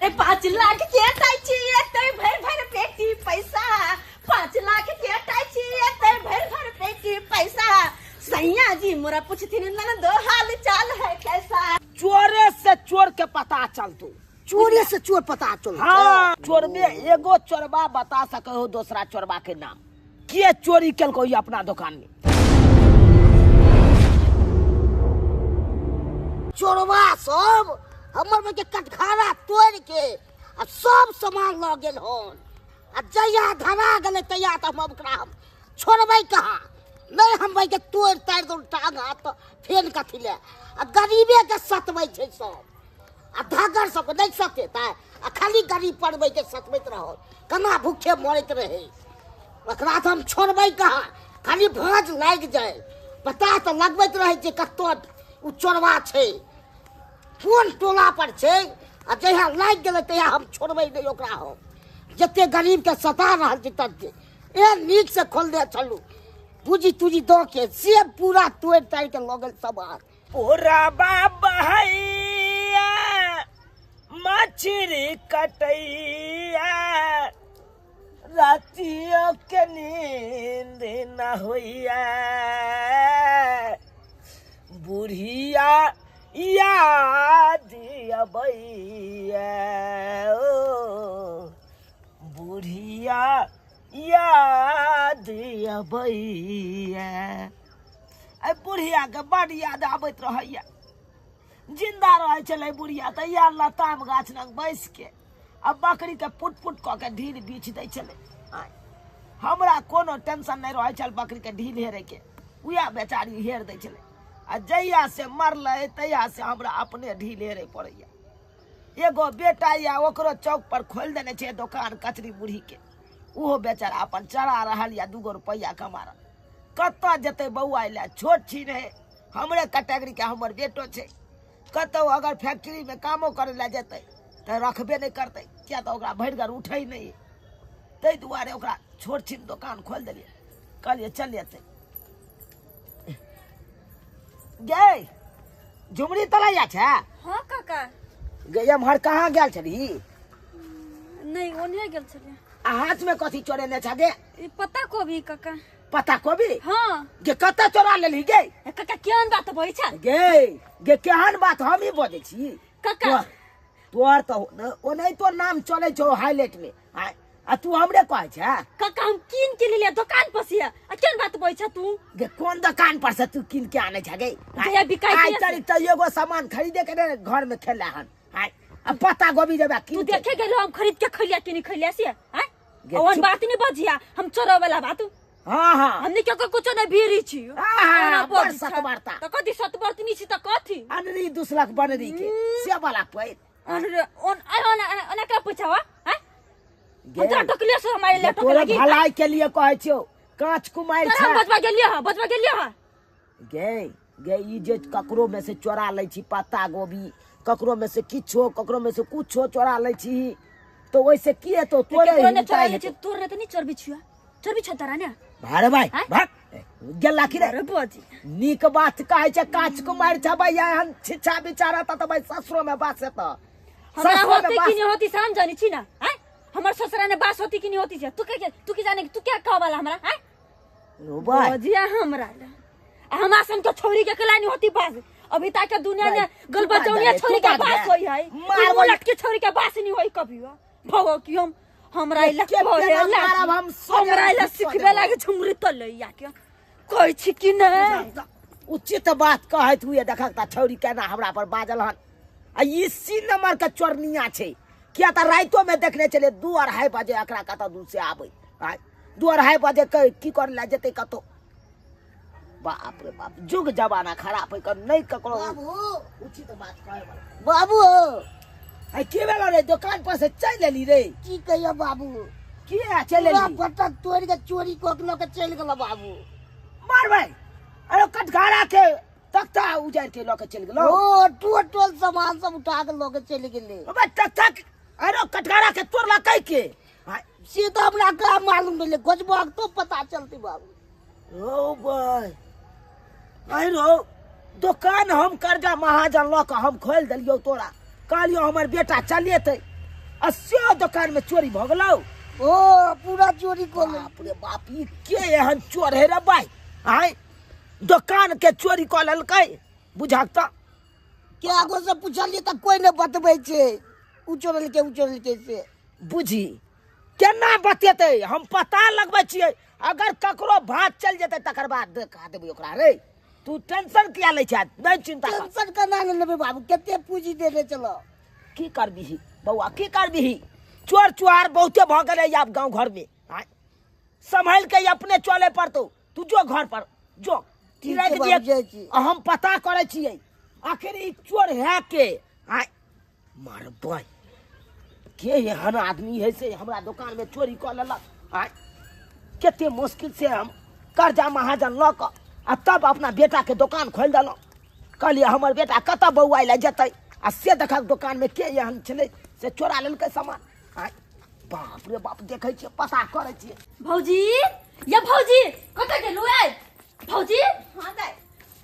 ए 5 लाख के अटैची एते भरि भरि पेटी पैसा। 5 लाख के अटैची एते भरि भरि पेटी पैसा। सैया जी मोरा पूछथिन ननदो हाल चाल है कैसा। चोरे से चोर के पता चलतो। चोरे से चोर पता चल। हाँ, चोर में एगो चोरबा बता सके हो दोसरा चोरबा के नाम, के चोरी केलको ई अपना दुकान में। चोरवा सब हमर में के कटघारा तोड़ के आ सब सामान लऽ गेल हन। आ जहिया धरा गेलै तहिया तऽ हम ओकरा हम छोड़बै कहाँ? नहीं, हम भाई के तोड़ ताड़ि दौ टांग हाथ तऽ फेन कथी ले। आ गरीबे के सतबै छै सब, आ धगर सबके नहीं सतेतै? आ खाली गरीब पढ़बै के सतबैत रहल, केना भूखे मरैत रहै। ओकरा तऽ हम छोड़बै कहाँ? खाली भाँज लागि जाय, पता तऽ लगबैत रहै छै कतऽ ओ चोरबा छै, कोन टोला पर छै। आ जहिया लागि गेलै तहिया हम छोड़बै नहि ओकरा। हम जते गरीबके सता रहल छै तते एहन नीक से खोलने छलहुँ, पूँजी तूजी दऽ के, से पूरा तोड़ि ताड़ि के लऽ गेल सामान। पूरा बाबा मछरी कटैया, रातियों के नींद न होइया, बुढ़िया याद अबैया, ओ बुढ़िया याद अबैया। एहि बुढ़िया के बड याद आबैत रहैया। जिंदा रहै छलै बुढ़िया तऽ इएह लताम गाछ लग बैस के आ बकरी के पुट पुट कऽ के ढील बीछ दै छलै। आँय, हमरा कोनो टेंशन नहि रहै छल बकरी के ढील हेरे के, उएह बेचारी हेर दै छलै। आ जहिया से मरलै तहिया से हमरा अपने ढील हेरे पड़ैया। एगो बेटा या ओकरो चौक पर खोलि देने छै दोकान कचरी मुरही के, ओहो बेचारा अपन चरा रहल या 2 गो रुपैआ कमा रहल। कतऽ जेतै बौआ लए? छोट छी रहे, हमरे कैटेगरी के हमर बेटो छै। कतहु अगर फैक्ट्री में कामो करे लए जेतै तऽ रखबे नहि करतै, किया तऽ ओकरा भरि घर उठै नहि। ताहि दुआरे ओकरा छोट छिन दोकान खोलि देलियै, कहलियै चल एतै। गे झुमरी तलैया छै? हाँ काका। गे एम्हर कहाँ गेल छलही? नहीं, ओन्हे गेल छलियै। आ हाथ में कथी चोरेने छ गे? ई पत्ता कोबी काका। पत्ता कोबी? हाँ। गे कतऽ चोरा लेलही गे? ए काका, केहन बात भइ छ? गे गे केहन बात हम ही बजै छी? काका। तोहर तऽ ओनाहितो नाम चलै छौ हाईलाइट में, आ तू हमरे कहै छ? काका, हम कीन के लेलियै दुकान पर से, आ केहन बात बजै छ तू? गे कोन दुकान पर से तू कीन के आनै छ गे? जहिया बिकाइ आइ छै। तक तऽ एगो सामान खरीदे के ने घर में खेला हन। आइ आ पत्ता गोभी जेबा तू कीन के। देखे गेलो हम खरीद के खैलिया कि नहीं खैलिया से? आँय? गे, ओहन चुप। बात नहीं बजिया, हम चोरो वाला बात। हाँ हाँ। हमनी के कुछो नहीं भीरी छी। हाँ, ओना बड़ बजै छ। सतबरता। तऽ कथी सतबरतनी छी तऽ कथी? अनरी दूसरक बनरी के से वाला पैर। अनरे ओन ओन ओना का पूछावा? आँय? गे, हम तोरा टोकलियो से हमारे ले गे, टोके तोरा लगी। भलाई के लिए कहै छियौ, कांच कुमारि तोरा हम छै। बजबा गेलियो हँ, बजबा गेलियो हँ। गे गे ई जे ककरो में से चोरा लै छी पत्ता गोभी, ककरो में से किछो, ककरो में से कुछो चोरा लै छी तऽ ओहिसे की हेतौ? तोरे केकरो ने हिनका चोरा लै हेतौ। छी, तोर ने तऽ नहीं चोरबी छियो। चोरबी छ तोरा ने? भारे भाई। आँय? भाग गेला की रे? अरे बजी। नीक बात कहै छै, कांच कुमारि छै भैया, एहन छिछा बिचारा तऽ भाई ससुरो में बास हेतौ। हमरा ससुरो में होती कि बास। नहीं होती से हम जानी छी ना? आँय? हमर ससुरा ने बास होती कि नहीं होती छै? तू के तू की जाने, तू क्या कह वाला हमरा? आँय? रो भाई। बजिया हमरा ले। आ हमरा सन के छोरी के केला नहीं होती बास? अभी तक के दुनिया भाई, में तू गल बात बचौनिया दे, छोरी तू के बात बास दे। होई है। मार ई बोल। मुलट के छोरी के बास नहीं होई कभी। भगो कि हम हमरा इला के करे केना लागी। मारब हम सोने हमरा इला में सिखबे देबो। लागे झुमरी तलैया के कहै छी कि नहीं? उचित बात कहैत हुए देखक तऽ छौरी केना हमरा पर बाजल हन। आ ई सी नंबर के चोरनिया छै, किया तऽ राइतो में देखने छलियै 2-2:30 बजे एकरा कतऽ दूर से आबै। आँय, 2-2:30 बजे के की करे लए जेतै कतौ? बाप रे बाप, जुग जमाना खराब है, नहीं ककरो बाबू। उचित बात कहे वाला। बाबू। आई की भेलो रे? दुकान पर से चलि एली रे? की कहियो बाबू। किया चलि पूरा एली? बटन तोड़ के चोरी कऽ के लऽ के चलि गेलो बाबू। मार भाई, अरे कटघारा के तख्ता उजाड़ के लऽ के चलि गेलो? ओ टोटल सामान सब उठा के लऽ के चलि गेलै। अबे तख्ता अरे कटघारा के तोड़ला कै के? से तऽ हमरा का मालूम भेलै, खोजबक तो पता चलतै बाबू। ओ भाय आइ रो दोकान हम कर्जा महाजन लऽ कऽ हम खोलि देलियौ तोरा, कहलियौ हमर बेटा चलेतै, आ से दोकान में चोरी भऽ गेलौ। ओ पूरा चोरी कऽ लेलकै। बाप रे बाप, ई के एहन चोर है रे भाई? आय दोकान के चोरी कऽ लेलकै, बुझक तऽ। के आगो से पुछलियै तऽ कोइ नहि बतबै छै, उ चोरलकै उ चोरलकै से। बुझी केना बतेतै? हम पता लगबै छियै, अगर ककरो भात चलि जेतै तकर बाद देखा देबै ओकरा। रे तू टेंशन किया लै छै? नहि चिंता कर। टेंशन केना नहि लेबै बाबू, कते पूंजी देने चलो। की करबिही बौआ, की करबिही? चोर चुहार बहुते भऽ गेलै आब गाँव घर में। सम्हाल के अपने चले पड़तौ। तू जो घर पर जो, ठीक राखि छै बाबू, दिअ। जाइ छी। आ हम पता करै छियै आखिर ई चोर है के। आय मारबै के एहन आदमी है से हमरा दोकान में चोरी कऽ लेलक। आय कते मुश्किल से हम कर्जा महाजन लऽ कऽ आ तब अपना बेटा के दोकान खोलि देलहुँ। कहलियै हमर बेटा कतऽ बौआइ लए जेतै, आ से देखक दोकान में के एहन छलै से चोरा लेलकै सामान। आय बाप रे बाप, देखै छियै पता करै छियै। भौजी या भौजी कतऽ गेलु आइ? भौजी हां दाइ,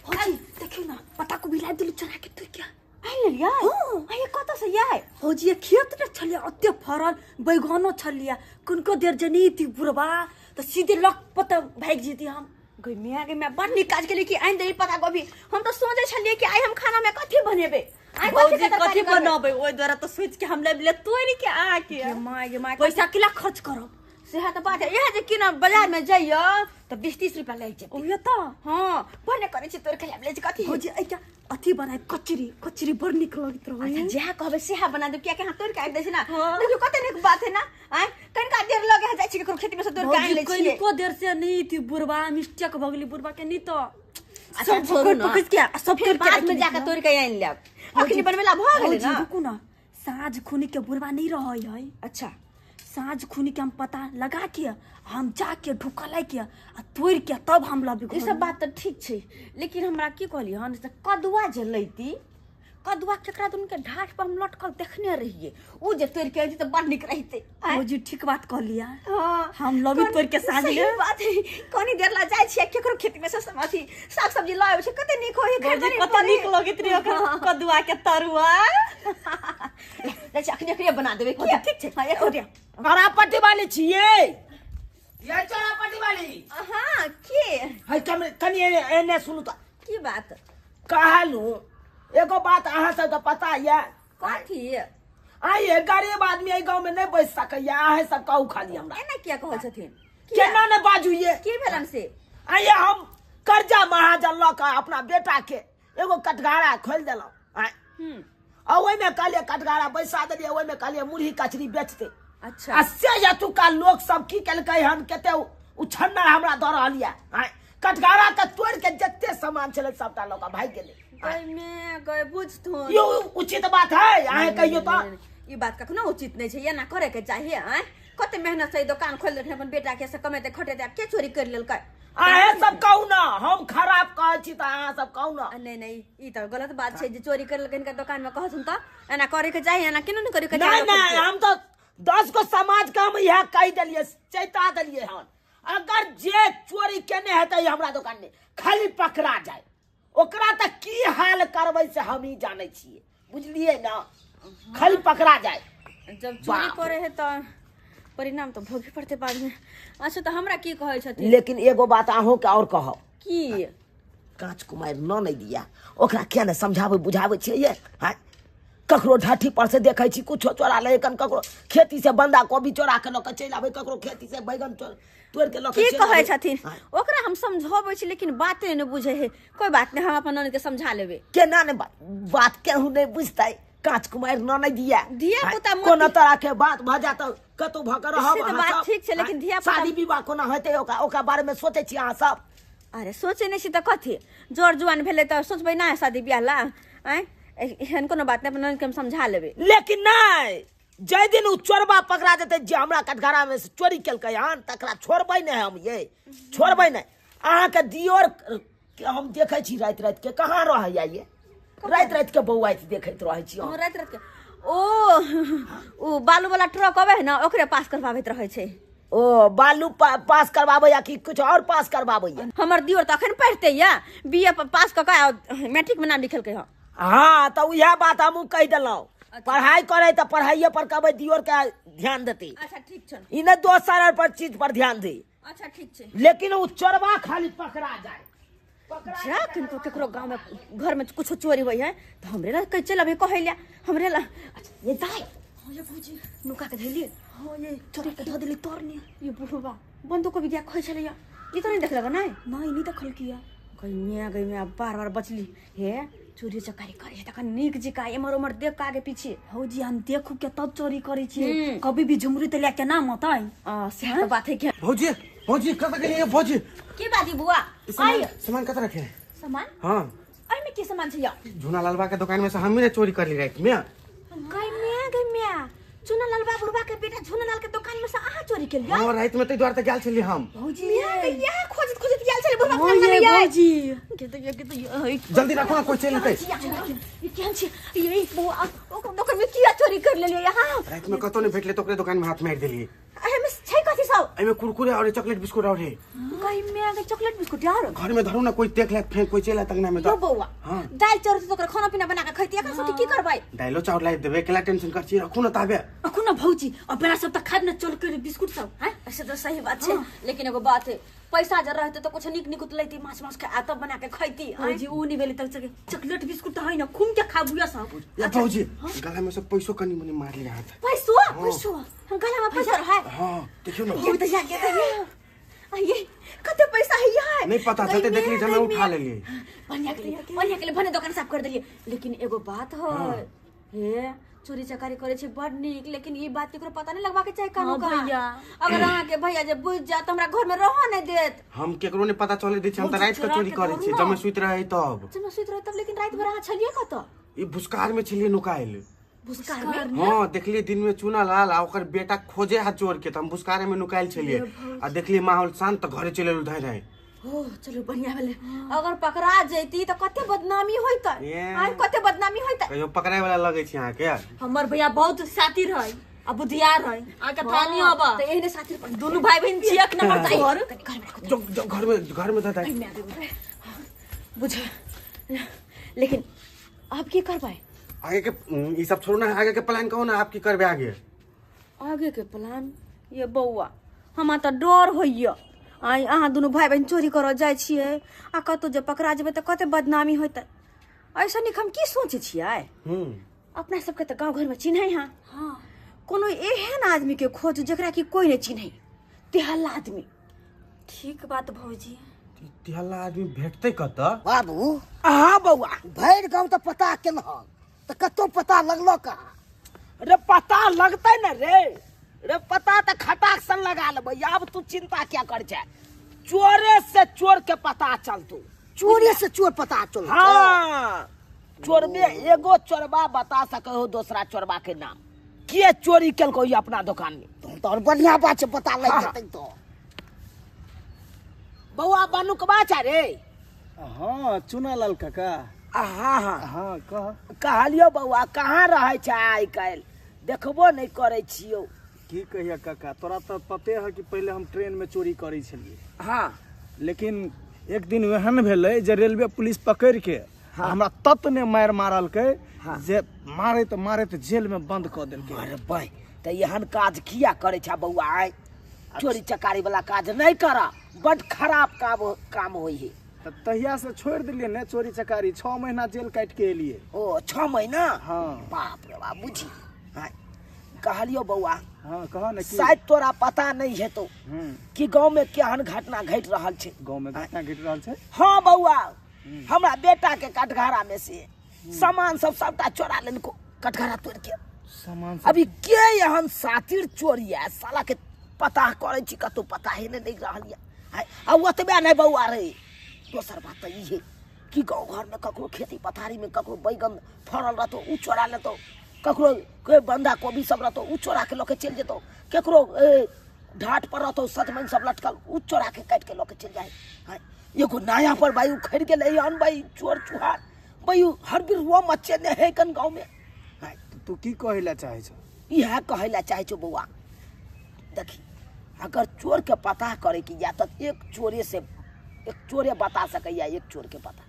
भौजी देखियौ ना पता को बिला देलु चोरा के तू क्या आनि लेलियै? हां। ये कतऽ से आइ? भौजी ये खेत ने छलियै, ओते फड़ल बैगनो छलियै, किनको देर जनी थी बुढ़बा तऽ सीधे लक पता भागि जेती हम। गई मियाँ, गई मियाँ, बड़ नीक काज केली कि आनि देली पता गोभी। हम तऽ सोचै छलियै कि आइ हम खाना में कथी बनेबै, आइ कथी भौजी के तरकारी कथी करबै? बनाबै, ओहि द्वारा तऽ सोचि के हम लाबि ले तोड़ि के अहाँके। गे माय, गे माय, पैसा किला खर्च करब? सेहा तऽ बात है। इएह जे कि ना बाजार में जइयो तऽ 20-30 रुपया लागि जेतै। ओहे तऽ। हाँ, बड़ ने करै छी तोड़ि के लाबि लै छी कथी। भौजी एहिटा अथी बनाए कचरी, कचरी बड़ नीक लगैत रहै। अच्छा, जएह कहबै सएह बना देब, कियाकि अहाँ तोड़ि के आनि दै छी ना। हाँ। देखियौ कते नीक बात है ना। आँय कनिका देर लगे जाइ छी ककरो खेती में से तोड़ि के आनि लै भौजी छियै। कनिको देर से नहीं थी बुढ़बा, मिस्टेक भऽ गेलै बुढ़बा के, नहीं तऽ अच्छा, सब छोड़ू पकड़ ना। पकड़ के आ सब फेर तोड़ि के बाद में राखि जाके लेतियै। तोड़ि के आनि लेब, अखनी बनबेला भऽ गेलै भौजी ना। रुकू ना, साँझ खुनी के बुढ़बा नहीं रहै है। अच्छा। साँझ खुनी के हम पता लगा के हम जाके ढुकलै के आ तोड़ि के तब हम लबी ई सब बात तऽ ठीक छै, लेकिन हमरा की कहलियै हन से कदुआ जे लैती, कदुआ केकरा दुनू के ढाठ पर हम लटकल देखने रहियै, उ जे तोड़ि के अनती तऽ बड़ नीक रहितै। आँय? भौजी ठीक बात कहलियै। हाँ। हम लबी तोड़ि के साँझ सही ले। बात है। कनी देर ला जाइ छियै केकरो खेती में से अथी साग सब्जी लऽ आबै छै, कते नीक होइ है, भौजी, खरीदने कते पड़ै। नीक लगैत रहै ओकर हाँ। कदुआ के तरुआ। जाइ छियै, अखनी अखनी बना देबै। भौजी, ठीक छै। हाँ, एक गोटे। चोरापट्टी वाली छियै? ये चोरापट्टी वाली। हाँ, के? है कनी एने सुनू तऽ। की बात? कहलू एगो बात अहाँ सबके पता यऽ? कथी? आइ गरीब आदमी एहि गाँव में नहि बैस सकैया, अहाँ सब कहू खाली हमरा। एना किया कहै छथिन? केना ने बाजू ये? की भेलन से? आइए हम कर्जा महाजन लऽ कऽ अपना बेटा के एगो कटघारा खोलि देलहुँ। आँय। आ ओहिमे कहलियै कटघारा बैसा देलियै, ओहिमे कहलियै मुरही कचरी बेचतै। अच्छा। आ से एतुका लोक सब की केलकै हन, कते उछन्नर हमरा दऽ रहल यऽ। आँय, कटघारा के तोड़ि के जते सामान छलै सबटा लऽ कऽ भागि गेलै। गई में गई बुझथुन। यो उचित बात है? अहाँ कहियौ तऽ। नहीं, नहीं, ई बात कखनो उचित नहीं छै, एना करे के चाहिए। आँय, कते मेहनत से दोकान खोल देलखिन अपन बेटा के, से कमेते खटेते, आब के चोरी कर लेलकै? अहें सब कहू ना, हम खराब कहै छी तऽ अहाँ सब कहू ना। नहीं नहीं, ई तऽ गलत बात छै जे चोरी कर लेलकै हिनका दोकान में, कहथुन तऽ एना करे के चाहिए, एना केना नहि करे के नहीं चाहिए? नहीं, हम तऽ 10 गो समाज के हम इएह कहि देलियै, चेता देलियै हन, अगर जे चोरी केने हेतै हमरा दोकान में खाली पकड़ा जाए, ओकरा तऽ की हाल करबै से हम ही जानै छियै, बुझलियै ना? खाली पकड़ा जाए। जब चोरी बाप करे है तऽ परिणाम तऽ भोगे पड़तै बाद में। अच्छा, तऽ हमरा की कहै छथिन? लेकिन एगो बात अहूँ के और कहब। की? कांच कुमारि न नहि दिया, ओकरा किया ने समझाबै बुझाबै छियै ये? हाँ? ककरो ढाठी पर से देखै छी कुछो चोरा लै कन, ककरो खेती से बंदा कोबी चोरा के लऽ के चलि आबै, ककरो खेती से बैगन तोड़ि के लऽ के की चलि कहै आबै। छथिन? हाँ। ओकरा हम समझाबै छी लेकिन बाते नहि बुझै है। कोई बात नहि, हम अपन ननद के समझा लेबै। केना ने बात केहू नहि बुझतै, कांच कुमारि न नहि दिया। धिया पुता हाँ, कोनो तरह के बात भऽ जायत तऽ कतौ भऽ के रहब से तऽ अहाँ बात सब। ठीक छै, लेकिन हाँ, धिया पुता शादी विवाह कोना हेतै ओकरा बारे में सोचै छी अहाँ सब? अरे सोचै नहि छी तऽ कथी, जर जुआन भेलै तऽ सोचबै ना शादी बियाह ला। आँय, एहन कोनो बात नहि, अपन ननद के हम समझा लेबै। लेकिन नहि, जाहि दिन ओ चोरबा पकड़ा जेतै जे हमरा कटघरा में से चोरी केलकै हन, तकरा छोड़बै नहि हम, ये छोड़बै नहि। अहाँके दियोर के हम देखै छी राति राति के कहाँ रहैया ये, राति राति के बौआइत देखैत रहै छी हम। हम राति राति के ओ बालू वाला ट्रक अबै है ना, ओकरे पास करबाबैत रहै छै। ओ बालू पास करबाबैया कि कुछ और पास करबाबैया? हमर दियोर तऽ अखन पढ़ते या बी ए पास कऽ के मैट्रिक में नाम लिखलकै हँ। हाँ तऽ उएह बात हमहूँ कहि देलहुँ, पढ़ाई करे तऽ पढ़ाइये पर कहबै दियोर के ध्यान देती। अच्छा ठीक छै। ई नहि दोसर पर चीज पर ध्यान दी। अच्छा ठीक छै। लेकिन ओ चोरबा खाली पकड़ा जाए। जा किनको केकरो गाँव में घर में कुछो चोरी होइ है तऽ हमरे ला कहि चल अभी कहै ला हमरे ला। अच्छा ये दाई। हाँ ये भौजी। नुका के धैलिए। हाँ ये चोरी के धऽ देली तोरनी। ये बुढ़वा बंदूक भी गया खोइ छलैया, ई तऽ नहीं देखलक नै? नहीं नहीं देखल किया। गई मियाँ गई मियाँ बार बार बचली हे चोरी चकारी करे है तखन नीक जिका एमहर ओमहर देख के आगे पीछे। भौजी हम देखू के तब चोरी करे छी, कभी भी झुमरी त ले के ना मतै। आ सएह तऽ बात है के। भौजी भौजी कतऽ गेलियै भौजी? की बात है बुआ? सामान सामान कतऽ रखे? सामान? हाँ। एहिमे की सामान छै या? झूना लालबा के दुकान में से हम ही ने चोरी कर ली रात में। गई मियाँ गई मियाँ चुना लाल बाबू के बेटा झुना लाल के दुकान में से अहाँ चोरी केलियै? हां रात में त द्वार तक गेल छली हम। भौजी यहाँ खोजत खोजत गेल छली बुढ़बा हां ये भौजी। के तो ये के तो ये जल्दी रखो ना कोई चल लेतै। ये केहन छी ये बुआ ओकर दुकान में किया चोरी कर लेलियै यहाँ? रात में कतौ नहीं भेटले त ओकरे दुकान में हाथ मारि देलियै। एहिमे छै कथी सब? एहिमे कुरकुरे और चॉकलेट बिस्कुट और है। गई मियाँ के चॉकलेट बिस्कुट यार घर में धरू ना कोई देख लेत फेर कोई चल अंगना में। यो बौआ दाल चाउर से ओकरा खाना पीना बना के खैती, एकरा सब की करबै? दालो चाउर लाई देबे केला टेंशन कर छी, रखू ना ताबे। रखू ना भौजी, अब बेरा सब त खाब ना चॉकलेट बिस्कुट सब। हैं ऐसे तो सही बात छै, लेकिन एगो बात है पैसा जर रहते तो कुछ निक निकुत लैती माछ माछ के आ तब बना के खैती। भौजी उ नहीं भेलै तक चॉकलेट बिस्कुट त है ना खूम के खाबुया सब। या भौजी गला में सब पैसो कनी मनी मार लिया हाथ। पैसो? पैसो गला में पैसा रहे? हां देखियो ना। ये तो जा के ये कते पैसा है यार? नहीं पता चलते देखली जब मैं उठा लेलिए। बढ़िया के बढ़िया के भने दुकान साफ कर देलिए। लेकिन एगो बात है हे चोरी चकारी करे छै बड़ नीक, लेकिन ई बात केकरो पता नहीं लगवा के चाही कानो का। भैया अगर अहाँ के भैया जे बुझ जात हमरा घर में रह नहीं देत। हम केकरो नहीं पता चले दै छै, हम त रात के चोरी करे छी जब मैं सुत रहे तब। जब मैं सुत रहे तब, लेकिन रात भर अहाँ छलिए कत? ई भुसकार में छलिए नुकायल। भुसकार में? हां देखलिए दिन में चूना लाल आ ओकर बेटा खोजे हा चोर के त हम भुसकारे में नुकायल छलिए आ देखलिए माहौल शांत त घरे चले गेल धाय धाय। ओ चलो बढ़िया भेलै। अगर पकड़ा जैती त कते बदनामी होइतै। आइ कते बदनामी होइतै। कहियो पकड़ाय वाला लगै छै अहाँ के? हमर भैया बहुत सातिर है आ बुधियार है, अहाँ के थानी हबा त एहने सातिर पर दुनु भाई बहिन छी एक नंबर घर। घर में राखो, जो घर में घर में दादा बुझ। लेकिन आप की करबै आगे के? ई सब छोड़ो ना, आगे के प्लान कहो ना आप की करबै आगे? आगे के प्लान ये बौआ हमरा त डर होइया आइ अहाँ दुनू भाई बहिन चोरी करऽ जाइ छियै आ कतौ जे पकड़ा जेबै तऽ कते बदनामी होइतै। ऐसा नीक हम की सोचै छियै, अपना सबके तऽ गाँव घरमे चिन्है हाँ। कोनो एहन आदमी के खोजू जकरा कि कोई नहीं चिन्है, तेहल्ला आदमी। ठीक बात भौजी। तेहल्ला आदमी भेटतै कतऽ बाबू? हाँ बौआ भरि गाँव तऽ पता केलहक तऽ कतौ पता लगलो कहाँ? रे पता लगतै ने रे, रे पता तऽ खटाक सन लगा लेबै। आब तू चिंता क्या कर छै, चोरे से चोर के पता चलतौ। चोरे से चोर पता चल? हाँ चोर में एगो चोरबा बता सके हो दोसरा चोरबा के नाम के चोरी केलको ई अपना दुकान में। तो और बढ़िया बात छै, पता लग जेतै तो। बौआ बनुकबा छै रे? हाँ चुना लाल काका। हाँ हाँ हाँ कह। कहलियो बौआ कहाँ रहै छै आइ काल्हि, देखबो नहीं करै छियौ। की कहिया काका, तोरा तो पते है कि पहले हम ट्रेन में चोरी करै छलियै। हाँ लेकिन एक दिन एहन भेलै जे रेलवे पुलिस पकड़ के हमरा तत ने मारि मारलकै। हाँ। जे मारैत मारैत जेल में बंद कऽ देलकै। अरे भाई तऽ एहन काज किया करै छै बौआ? आइ चोरी चकारी वाला काज नहीं कर, बड खराब काम होइ है। तऽ तहिया से छोड़ि देलियै ने चोरी चकारी, 6 महीना जेल काटि के एलियै। ओ 6 महीना? हाँ। बाप रे बाप बुझी। हाँ कहलियो बौआ। हाँ कह ने। शायद तोरा पता नहीं है तो कि गाँव में केहन घटना घटि रहल छै। गाँव में घटना घटि रहल छै? हाँ बौआ, हमरा बेटा के कटघरा में से सामान सब सबटा चोरा लेलको, कटघरा तोड़ के सामान। अभी के एहन सातिर चोरी है साला के पता करै छी कतौ पता ही नहीं रहल ये। आ ओतबे नहीं बौआ रे, दोसर बात तऽ ई है कि गाँव घर में ककरो खेती पथारी में ककरो बैगन फड़ल रहतो उ चोरा लेतो, ककरो कोई बंधा कोबी सब रहतो उ चोरा के लऽ के चलि जेतो, ककरो ढाट पर रहतो सजमनि सब लटकल उ चोरा के काटि के लऽ के चलि जाइ। एगो नया पर भाई उखड़ गेलै हन भाई चोर चुहार भाई हर बेर रुआ मचेने है कन गाँव में। तू की कहै ला चाहै छौ? इएह कहै ला चाहै छौ बौआ, देखी अगर चोर के पता करे के या तऽ एक चोरे से एक चोरे बता सकैया, एक चोर के पता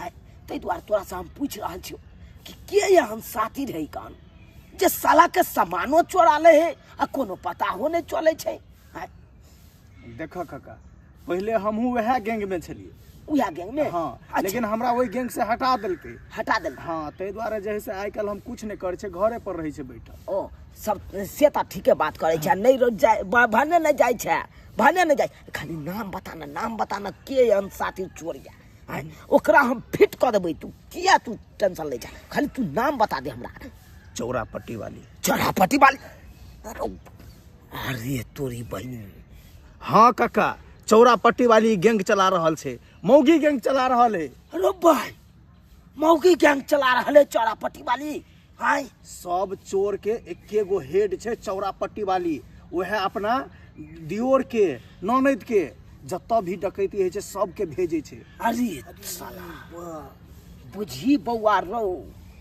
आय। ताहि दुआरे तोरा से हम पूछि रहल छियौ कि के एहन साथी रहै कान जे साला के सामानो चोरा ले है आ कोनो पता हो नहीं चले छै। आय देख काका, पहिले हमहूँ वएह गैंग में छलियै। उएह गैंग में? हाँ। अच्छा। लेकिन हमरा ओहि गैंग से हटा देलकै। हटा देलकै? हाँ, ताहि दुआरे जे है से आइ काल्हि हम कुछ नहि करै छियै, घरे पर रहै छै बैठल। ओ सब से तऽ ठीके बात करै छै, नहि रोज जाय भने नहि जाइ छै, भने नहि जाइ, खाली नाम बताना, नाम बताना के एहन साथी चोर या। आय ओकरा हम फिट कऽ देबै, तू किया तू टेंशन लै छै, खाली तू नाम बता दे हमरा। चौरापट्टी वाली। चौरापट्टी वाली? अरे तोरी बहिन। हाँ काका, चौरापट्टी वाली गैंग चला रहल छै, मौगी गैंग चला रहल है। अरे भाई, मौगी गैंग चला रहल है चौरापट्टी वाली? आय सब चोर के एके गो हेड छै चौरापट्टी वाली, वएह अपना दियोर के ननैद के जतऽ भी डकैती होइ छै सबके भेजै छै। अरे साला बुझी बौआ रौ,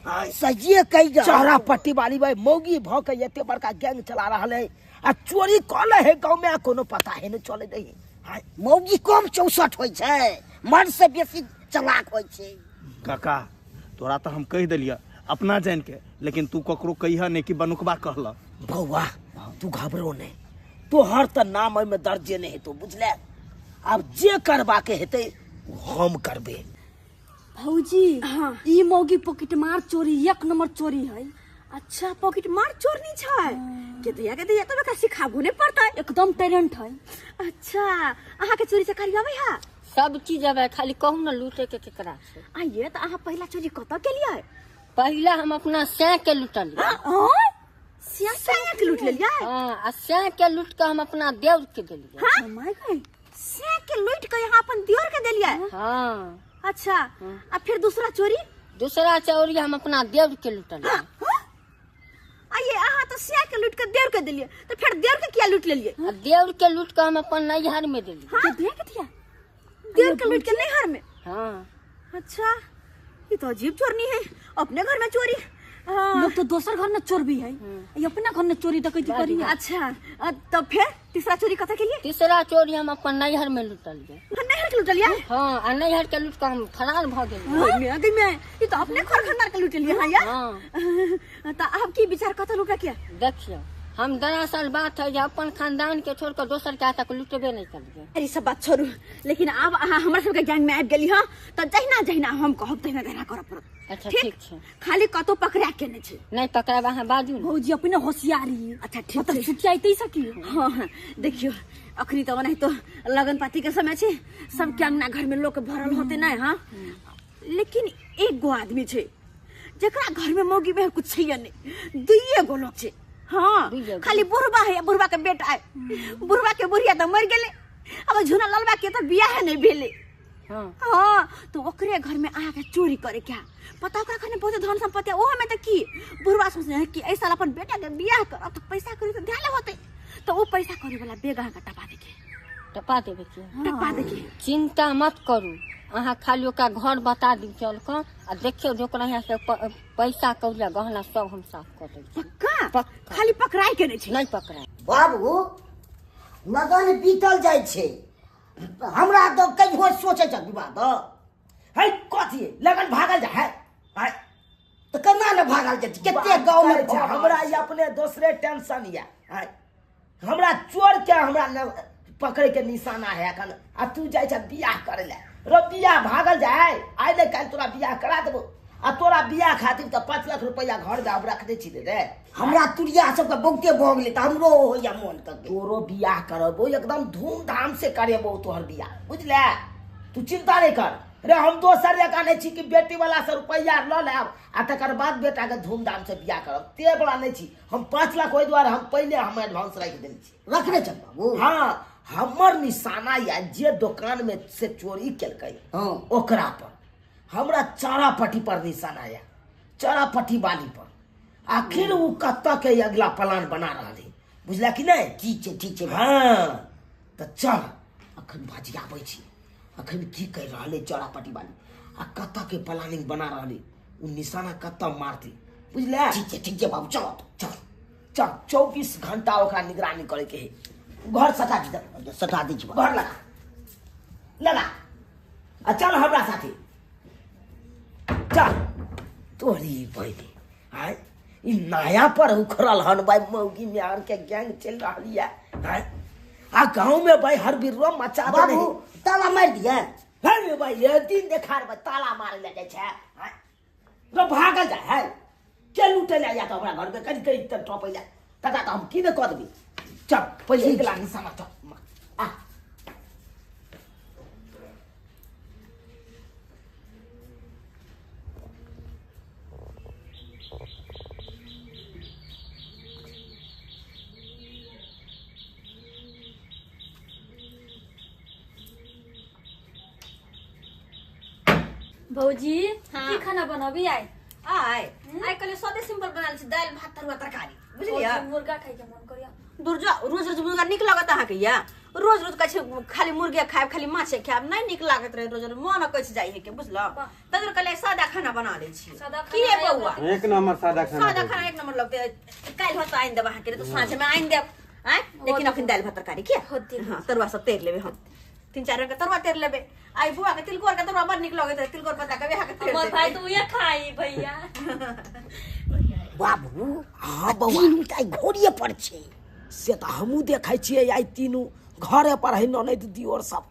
सहिए कहि जा। चौरापट्टी वाली भाई मौगी भऽ के एते बड़का गैंग चला रहल है आ चोरी कऽ ले है गाँव में आ कोनो पता है नहीं चले दे। मौगी कम 64 होइ छै, मर्द से बेसी चलाक होइ छै। काका तोरा तऽ हम कहि देलियऽ अपना जान के, लेकिन तू ककरो कहिह नहीं कि बनुकबा कहलक। बौआ तू घबरो नहीं, तोहर तऽ नाम एहिमे दर्जे नहीं हेतौ, बुझले? आब जे करबाके हेतै हम करबे। भौजी हाँ। ई मौगी पॉकेट मार चोरी एक नंबर चोरी है। अच्छा पॉकेट मार चोरनी छै? के दैया के दैया, तब एकरा सिखाबो नहीं पड़तै, एकदम टैलेंट है। अच्छा अहाँ के चोरी चकारी आबै है? सब चीज आबै, खाली कहू ना लूटे के केकरा छै। आइए तऽ अहाँ पहिला चोरी कतऽ केलियै? पहिला हम अपना सैं के लूटलियै। सैं के लूट लेलियै? हाँ, आ सैं के लूट के हम अपना देवर के देलियै। हाँ my गई, सैं के लूट के यहाँ अपन देवर के देलियै? हाँ। अच्छा आ फिर दूसरा चोरी? दूसरा चोरी हम अपना देवर के लूटलियै। आइए अहाँ तो सैं के लूट के देवर के देलियै, तो फिर देवर के किया लूट लेलियै? देवर के लूट के हम अपन नैहर में देलियै। हाँ? देवर के लूट के नैहर में? हाँ। अच्छा ये तो अजीब चोरनी है, अपने घर में चोरी। लोग तो दोसर घर में चोर भी है, ये अपना घर में चोरी डकैती करी है। अच्छा तब फिर तीसरा चोरी कथा के लिए? तीसरा चोरी हम अपन नैहर में लूटलियै। नैहर के लूटलियै? हाँ, आ नैहर के लूट के हम फरार भ गेलियै। ये तो अपने घर खानदान के लूटलियै। हाँ यार। हाँ। तो आप की विचार कथा लूटा किया? देखियो हम दरअसल बात है जे अपन खानदान के छोड़ के दोसर के तक लुटबे नहीं करिए। अरे सब बात छोड़ू, लेकिन अब अहाँ हमरा सबके गैंग में आबि गेली हँ तऽ जहिना जहिना हम कहब तहिना तहिना करऽ पड़त। अच्छा ठीक छै, खाली कतौ पकड़ा के नहि छै। नहीं पकड़ाब अहाँ बाजू। भौजी अपने होशियारी। अच्छा ठीक मतलब छै। सुतियाइते सकी। हाँ हाँ देखियो अखनी तऽ ओनाहितो लगन पाती के समय छै, सबके अंगना घर में लोक भरल होते नहीं। हाँ लेकिन एक गो आदमी छै जकरा घर में मौगी में कुछ छै नहीं, दुइये गो लोग छै। हाँ खाली बुढ़बा है, बुढ़बा के बेटा है, बुढ़बा के बुढ़िया तो मर गेले, अब झुना ललबा के तो बियाह नहीं भेले। हाँ तो ओकरे घर में आके चोरी करे क्या पता, ओकरा घर में बहुत धन संपत्ति है, ओहो में तो की बुढ़बा सोचने है कि एहि साल अपन बेटा के बियाह करब तो पैसा करी तो ध्यान होते, तो वो पैसा करे वाला बेग अहाँ के टपा देके। टपा देबे के? टपा देके। चिंता मत करू, अहाँ खाली ओकरा घर बता दी चल के आ देखियो जे ओकरा यहाँ से पैसा कौड़िया गहना सब हम साफ कऽ दै छी। पक्का? पक्का। खाली पकड़ाइ के नहि छै? नहीं पकड़ाइ। बाबू लगन बीतल जाइ छै, हमरा तऽ कहियो सोचै छ विवाह दऽ है कथी लगन भागल जा है? तऽ केना ने भागल जाइ छै, कते गाँव में छै हमरा अपने दोसरे टेंशन या। हमरा चोर के हमरा पकड़े के निशाना है एखन, आ तू जाइ छ बियाह करे ले। रो बियाह भागल जाय, आइ ने काल्हि तोरा बियाह करा देबो, आ तोरा बियाह खातिर तऽ 5 लाख रुपया घर जाब रख दे छी रे। हमरा तुरिया सबके बहुते भऽ गेलै तऽ हमरो होइया मोन के तोरो बियाह करबो एकदम धूमधाम से करेबो तोहर बियाह, बुझले? तू चिंता नहीं कर रे, हम दोसर जकाँ नहीं छी कि बेटी वाला से रुपया लऽ लेब आ तकर बाद बेटा के धूमधाम से बियाह करब, ते बड़ा नहीं छी हम। 5 लाख ओहि दुआरे हम पहिले हम एडवांस राखि देने छी। रखने छ बाबू? हाँ हमर निशाना या जे दुकान में से चोरी केलकै हाँ ओकरा पर हमरा चारापट्टी पर निशाना या, चारापट्टी वाली पर। आखिर वो कत्ता के अगला प्लान बना रहा है, बुझला कि नहीं? ठीक छै ठीक छै। हाँ तऽ चल अखन भाजी आबै छी, अखन की कहि रहल है चारापट्टी वाली आ कत्ता के प्लानिंग बना रहल है, उ निशाना कत्ता मारती, बुझला? ठीक छै ठीक छै बाबू, चलो चल चल 24 घंटा ओकरा निगरानी करे के है। घर सटा दी, सटा दी घर लगा लगा आ चल हमरा साथे चल। तोरी बहिनी आय ई नया पर उखड़ल हन भाई मौगी म्यार के गैंग चल रहल या आय आ गांव में भाई हर बिरवा मचा दे। बाबू ताला मार दिया अरे भाई ये दिन देखार भाई ताला मार ले जाय छै आय तो भागल जाय है के लूटे ले या तो हमरा घर में कहीं कहीं तक टपै जा तका तो हम की ने कह देबी। चल पहिले एकला निशाना चल आ भौजी की खाना बनाबी आइ? आइ आइ कले सादे सिंपल बनाल छी, दालि भात तरुआ तरकारी बुझलियै। मुर्गा खाइ के मन करिया। दूर जा, रोज रोज मुर्गा नीक लागत अहाँ के? या रोज रोज कहै छै खाली मुर्गे खायब खाली माछे खायब, नहीं नीक लागत रहे रोज रोज, मन कहै छै जाइ है के बुझल। तब कले सादा खाना बना लै छी। की है बौआ? एक नंबर सादा खाना, सादा खाना एक नंबर लगते। काल्हि होत आनि देब अहाँ के, तो साँझ में आनि देब आइ, लेकिन अखन दालि भात तरकारी के हां तरुआ सब तैर लेबै हम, 3-4 रंग के तरुआ तैर लेबै। आई बुआ के तिलकोर के तरुआ बड़ नीक लगैत रहे, तिलकोर पत्ता के बिहा के तैर हमर भाई तो उहे खाई भैया। बाबू हां बौआ तीनू त घोड़िए पर छै। से त हमहूँ देखै छियै आइ तीनू घरे पर है, ननैद दियोर सब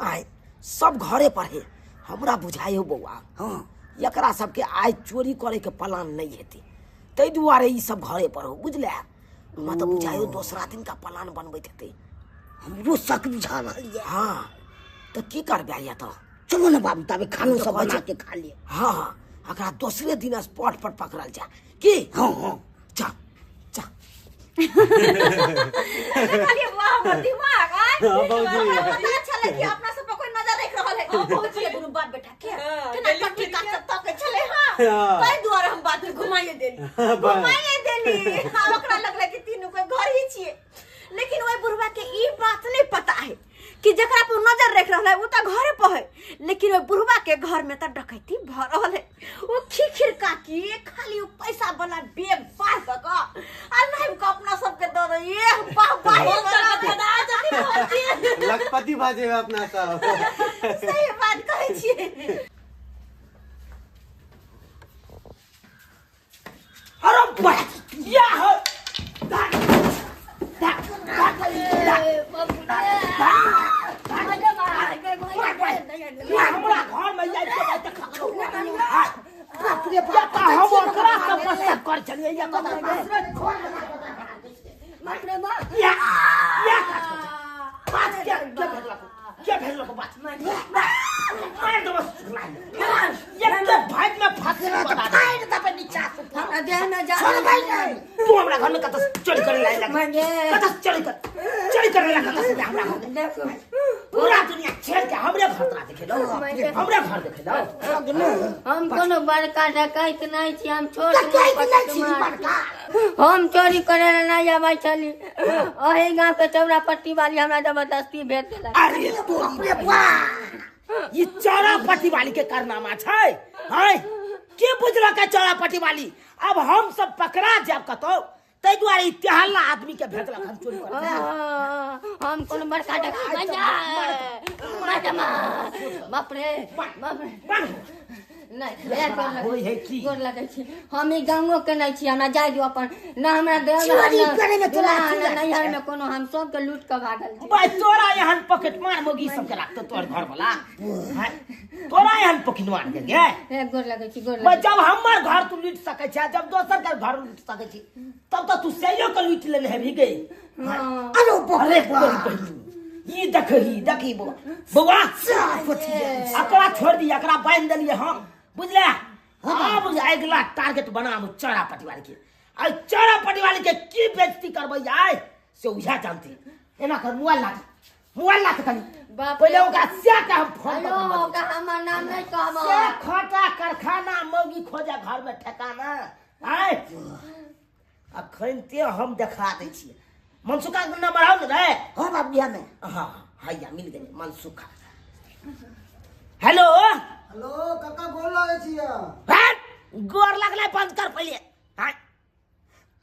आइ सब घरे पर है। हमरा बुझाइ हो बौआ हां एकरा सबके आइ चोरी करे के प्लान नहीं हेतै, ताहि दुआरे ई सब घरे पर हो बुझले। हमरा तऽ बुझाइ हो दोसरा दिन का प्लान बनबैत हेतै। हमरो शक बुझा रहल ये। हां तऽ की करबै या तऽ चलो ना बाबू ताबे खानो सब बना के खा लिये। हां हां एकरा दोसरे दिन स्पॉट पर पकड़ल जाय की। हां हां चल चल। खाली वाह हमर दिमाग आइ पता छले कि अपना सब पर कोई नजर रख रहल है। भौजी दुनू बाप बेटा के केना कट्टी काट सब तके छले। हां ताहि दुआरे हम बात घुमाइए देली, घुमाइए देली। हां ओकरा लगले कि तीनू कोई घर ही छिए, लेकिन ओहि बुढ़वा के ई बात नहीं पता है कि जकरा पर नजर रख रहल है उ त घरे पर है, लेकिन ओहि बुढ़वा के घर में त डकैती भ रहल है। ओ खिखिर काकी खाली उ पैसा वाला बैग पार क क आ लाइव के अपना सबके the they ये वाह वाह लखपति भा जेबै अपना सब। सही बात कहै छियै। अरे बा या हो हमरा घर में जाय के बाप रे बाप हम ओकरा सब मस्का कर चलिए या बाप या या बात के के भेजलक बात मार दो बस ये के भाई में फंसे त फाड़ दबे नीचा से। हमरा देह न जा छोड़ भाई नहीं तू हमरा घर में कत चोरी करे लायक कत चोरी कर चोरी करे लायक कत हमरा घर में पूरा दुनिया छेड़ के हमरे घर तोरा देखेलो, हमरे घर देखेलो। हम कोनो बड़का डकैत नहीं छी, हम छोट डकैत नहीं छी बड़का। हम चोरी करे ला नहीं आबै छली, ओही गांव के चौरा पट्टी वाली हमरा जबरदस्ती भेज देलक। अरे बाप रे बाप ई चौरा पट्टी वाली के कारनामा छै हैं के बुझलक है चौरा पट्टी वाली। अब हम सब पकड़ा जाब कतौ ताहि दुआरे ई तेहल्ला आदमी के भेजलक हम चोरी करे। हम कोनो बड़का डकैत बाप रे बाप रे नहीं गोर लगै छी। हम ई गाँवो के नहीं छी, हमरा जाय दियौ अपन ना हमरा देह नैहर में कोनो हम सबके लूट के भागल छी। भाई तोरा एहन पॉकेट मार मोगी सब के राखतो तोर घर वाला तोरा एहन पॉकेट मार के गे। ए गोर लगै छी गोर। भाई जब हमर घर तू लूट सकै छै, जब दोसर के घर लूट सकै छी, तब त तू सैयो के लूट लेने हेबी गे। अरे बाप रे बाप ई देखही देखी बौआ बौआ एकरा छोड़ दी, एकरा बांधि देलियै हम बुझले। अब अगिला टारगेट बनाबू चौरा पटिवाली के। आ चौरा पटिवाली के की बेइज्जती करबै आइ से उएह जानती। एना कर मोबाइल ला, मोबाइल ला कनी पहिले ओकरा से के हम फोन हेलो ओकरा हमर नाम नहीं कहब। से खोटा कारखाना मौगी खोजे घर में ठेकाना आइ अखन ते हम देखा दै छियै। मनसुखा के नंबर आउ ने रे? हां बाबू बिहार में। हां हैया मिल गेलै मनसुखा। हेलो हेलो काका गोर लागै छियै। गोर लगलै बंद कर पहिले। हां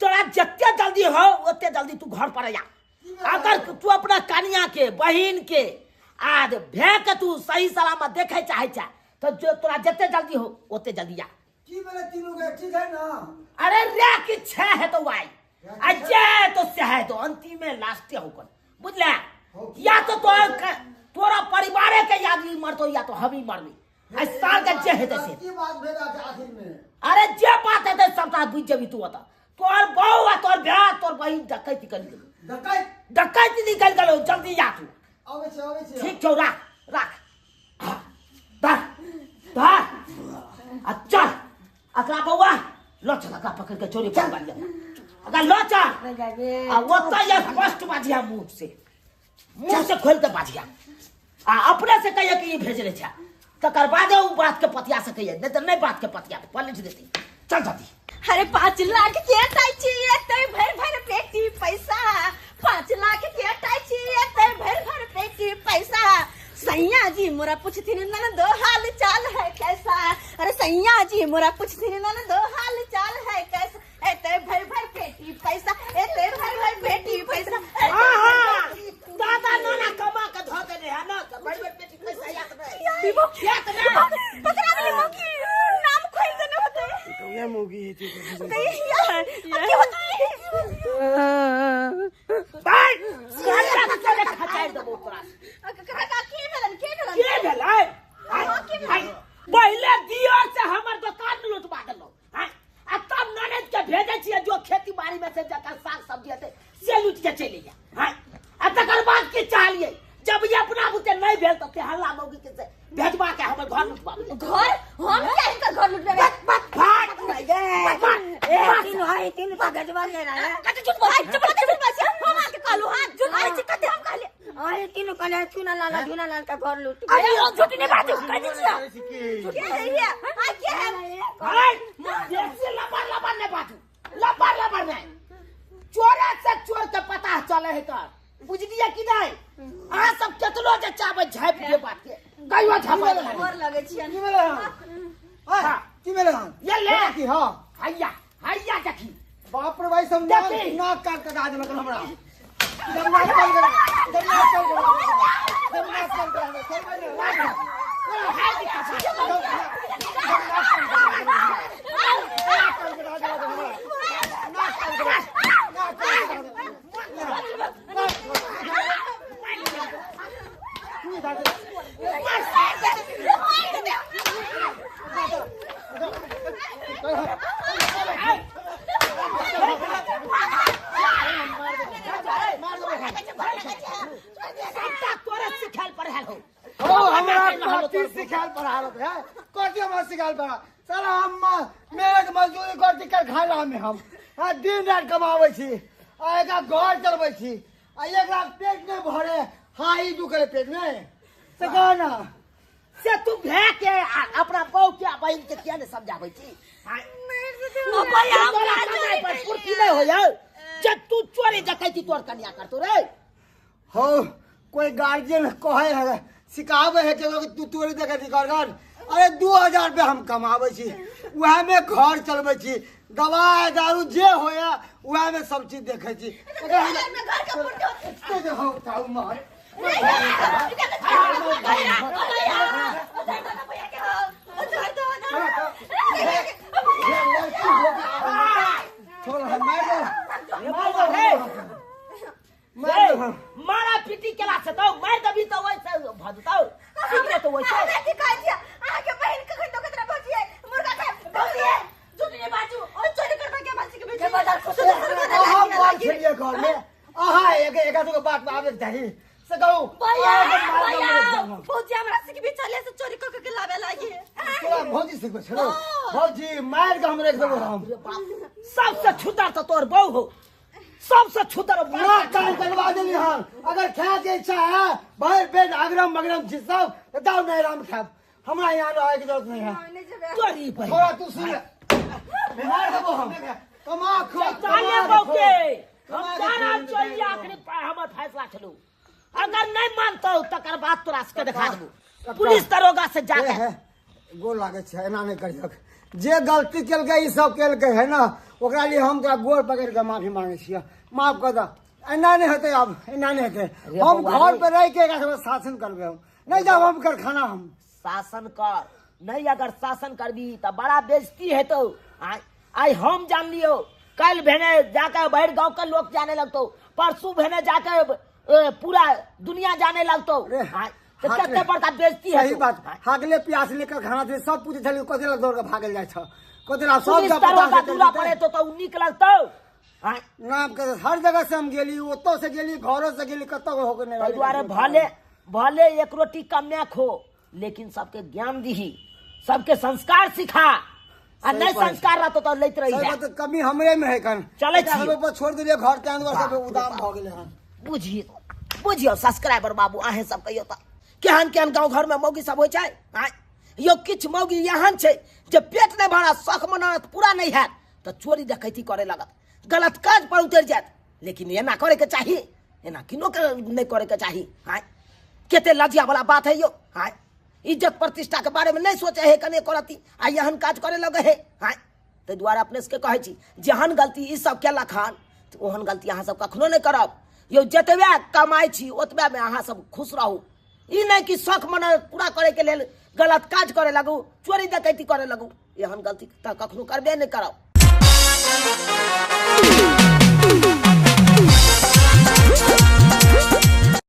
तोरा जते जल्दी हो ओते जल्दी तू घर पर आ। अगर तू अपना कनिया के बहिन के आ भै के तू सही सलामत देखे चाहे छा तो जो तोरा जते जल्दी हो ओते जल्दी आ। की भेलै तीनू के ठीक है ना? अरे रे कि छे है तो आई आ जे है तो से है तो अंतिम में लास्ट हो कर बुझला। या तो तोरा परिवारे के आदमी मरतो या तो हम ही मरबी। आ साल के जे है तो से की बात भेल आखिर में? अरे जे बात है ते सबटा बुझ जेबी तू ओता। तोर बहू आ तोर भै तोर बहिन डकैत निकल गेलो। डकैत डकैत निकल गेलो जल्दी जा तू। आबै छै आबै छै। ठीक छौ राख राख धर धर आ चल अकरा बौआ ल चल अकरा पकड़ के चोरी पर बांध अकरा ल चल आ ओतऽ ये स्पष्ट बाजिया मुंह से खोल के बाजिया आ अपने से कहिए कि ई भेजले छै तकर बाद उ बात के पतिया सकैए नहीं तऽ नहीं बात के पतिया पलट देती। चल जल्दी। अरे 5 लाख के अटैची एते भर भर पेटी पैसा। 5 लाख के अटैची एते भर भर पेटी पैसा। सैया जी मोरा पूछथिन ननदो हाल चाल है कैसा। अरे सैया जी मोरा पूछथिन ननदो हाल चाल है कैसा। एते भर भर पेटी पैसा एते भर भर पेटी पैसा। दादा नाना कमा के धो देने है ना भर भर पेटी पैसा याद नहीं याद नहीं पकड़ा गेली मौकी नाम खोल देने होते तो ये मौगी है ठीक है यार की होते भाई साला चले खचाई देबो तोरा। काका की भेलन की भेलन के भेलै? पहिले दियो से हमर दुकान लुटवा देलौ आ तब ननद के भेजै छियै जो खेती बाड़ी में से जकर साग सब्जी हेतै से लूट के चलि जा। आ तकर बाद की चाहलियै जब ये अपना बुते नहीं भेल त हल्ला मौगी के से भेजवा के हमर घर लुटवा घर हम क्या हिनकर घर लुटबेबै? भाग ए तीन हाय तीन पा भेजवा के ना कते झूठ बोलै चुप झूठ बोलै छी हम आके कहलु हां झूठ बोलै छी कते हम कहलियै अरे तीनों कहले चूना लाल झूना लाल का घर लूट। अरे झूठ नहीं बाजू कह दी छियै के है ये आ के है? अरे बेसी लबर लबर नहीं बाजू लबर लबर नहीं चोरा से चोर के पता चले है तो बुझलियै कि नहीं? अहाँ सब केतनो जे चाहबै झापि के बात के कहियो झापै नहीं। गोर लगै छियै। की भेलै हन? की भेलै हन? ये ले की हां हैया हैया देखी। बाप रे भाई सब नाक काट के दा देलक हमरा। जब नाक काट के जब नाक काट के जब नाक काट के सब नहीं साला हम मेहनत मजदूरी करती कर खाला में हम दिन रात कमाबै छी आ एकरा घर चलबै छी आ एकरा पेट नहीं भरे हाँ ई दू करे पेट में से कह ना से तू भै के अपना बहू के बहिन के किया नहीं समझाबै छी? पूर्ति नहीं हो जाओ जब तू चोरी डकैती तोर कन्या करतो रे। हो कोई गार्जियन कहे है सिखावे है कि तू चोरी डकैती कर कर। अरे 2000 रुपया हम कमाबै छी वएह में घर चलबै छी दवाई दारू जे होया वएह में सब चीज देखै छी। मारा पीटी केला से तो मार दबी तो वैसे भजतौ ठीक तो वैसे। हमरा की कहै छियै अहाँ के बहिन कखन तो कतरा भौजी मुर्गा खाय भौजी झूठ नहीं बाजू ओ चोरी करबा के भौजी के बेटी अहाँ बात छलियै घर में अहाँ एक एक के बात में आबे के चाही से कहू भैया भौजी हमरा से के बिचाले से चोरी क के लावे लागी तोरा भौजी से छलो भौजी मार के हम रख देबो हम। सबसे छुदर तो तोर बहू हो सबसे छुदर नाक कान कटवा देली हन। अगर खाए के इच्छा है भर पेट अगरम मगरम चीज सब तो दाऊ नहीं राम खाब हमरा यहाँ रहे के जरूरत नहीं है। तोरी बहिन थोड़ा तू सुन मार देबो हम कमा खो ताले बहू के हम जाना चाहिए आखिरी हमर फैसला छलू अगर नहीं मानतो तकर बाद तोरा के देखा देबो पुलिस दरोगा से जाके। गोर लागे छै एना नहीं करियक जे गलती केलकै ई सब केलकै है ना ओकरा लिए हम तोरा गोर पकड़ के माफी मांगे छियै माफ कर दे। एना नहि हेतै, आब एना नहि हेतै। अरे हम बौआ घर रे। पर रहि के एकरा सबके शासन करबै। हम नहि जाब, हम कारखाना हम शासन कर नहीं, अगर शासन करबी तऽ बड़ा बेइज्जती हेतौ। आइ आइ हम जान लियौ, काल्हि भेने जाके भरि गाँव के लोक जाने लगतौ, परसू भेने जाके पूरा दुनिया जाने लगतौ। रे, आइ तऽ हाथ कते बड़का बेइज्जती सही हेतौ। बात। हागले प्यासले कारखाना से सब पूछे छलै कथी लए दौड़ के भागल जाइ छ, कथी लए सब पुलिस जब दरोगा पता दूरा चलि पर जेतै। एतौ तऽ उ नीक लगतौ। आइ नाम के हर जगह से हम गेली, ओतौ से गेली, घरो से गेली, कतौ होके नहि ताहि रहलै। दुआरे भले भले एक रोटी कमे खो, लेकिन सबके ज्ञान दीही, सबके संस्कार सिखा। आ सही नहि बात। संस्कार रहतो तऽ लैत रही। सही बात, कमी हमरे में है कन। चलै एकरा छियै। सब ऊपर छोड़ देलियै घर के अंदर, सब उदाम भऽ गेलै हन। बुझियौ बुझियौ सब्सक्राइबर बाबू, अहें सब कहियौ तऽ केहन केहन गाँव घरमे मौगी सब होइ छै। आँय यौ, किछु मौगी एहन छै जे पेट नहि भरत, शौख मनोरथ पूरा नहि हैत तऽ चोरी डकैती करे लगत, गलत काज पर उतरि जायत। लेकिन एना करैके चाही? एना किनो के नहि करैके चाही। आँय, कते लज्जा वाला बात है यौ। आँय, इज्जत प्रतिष्ठा के बारे में नहीं सोचे है कने करती, आ एहन काज करे लगे है। आँय, ताहि दुआरे अपने सबके कहै छी, जेहन गलती ई सब केलक हन तऽ ओहन गलती अहाँ सब कखनो नहि करब यौ। जतबे कमाइ छी ओतबे में अहाँ सब खुश रहू। ई नहि कि शौख मन पूरा करे के लेल गलत काज करे लगू, चोरी डकैती करे लगू। एहन गलती तऽ कखनो करबे नहि करब।